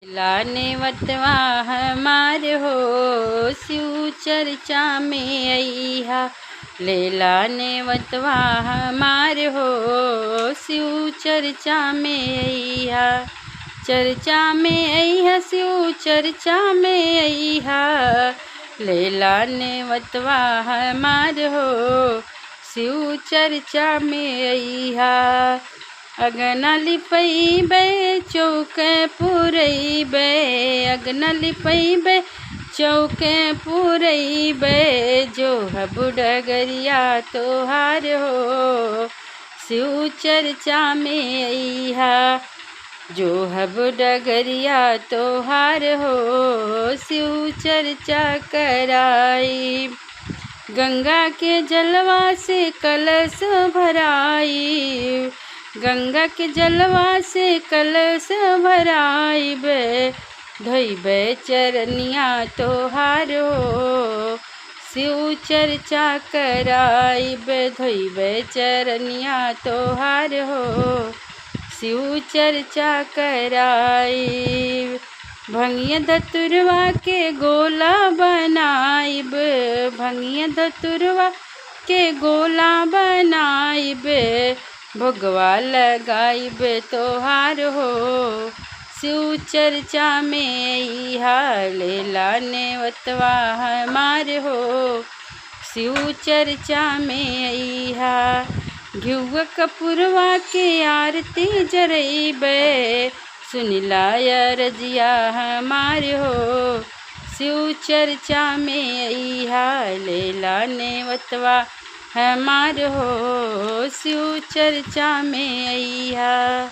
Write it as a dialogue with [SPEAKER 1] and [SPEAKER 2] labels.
[SPEAKER 1] लाने वतवा हमार हो शिव चर्चा में अइहा। लेला नेवतवा हमार हो शिव चर्चा में अइहा। चर्चा में अइहा शिव चर्चा में अइहा। लेला नेवतवा हमार हो शिव चर्चा में अइहा। अगना लिपैबे चौक पुरैबे, अगना लिपैबे चौक पुरैबे, जो डगरिया तोहार हो शिव चर्चा में अइहा। जो हब डगरिया तोहार हो शिव चर्चा कराई। गंगा के जलवा से कलश भराई, गंगा के जलवा से कलश भराइबे, धोइबे चरनिया तोहार हो शिव चर्चा कराइबे, धोइबे चरनिया तोहार हो शिव चर्चा कराइब। भंगिया धतुरवा के गोला बनाइब, भंगिया धतुरवा के गोला बनाइब, भोगवा लगाइब तोहार हो शिव चर्चा में अइहा। लेला नेवतवा हमार हो शिव चर्चा में अइहा। घिउआ कपूरवा के आरती जरइबे, सुनिला अरजिया हमार हो शिव चर्चा में अइहा। लेला नेवतवा हमार हो शिव चर्चा में अइहा।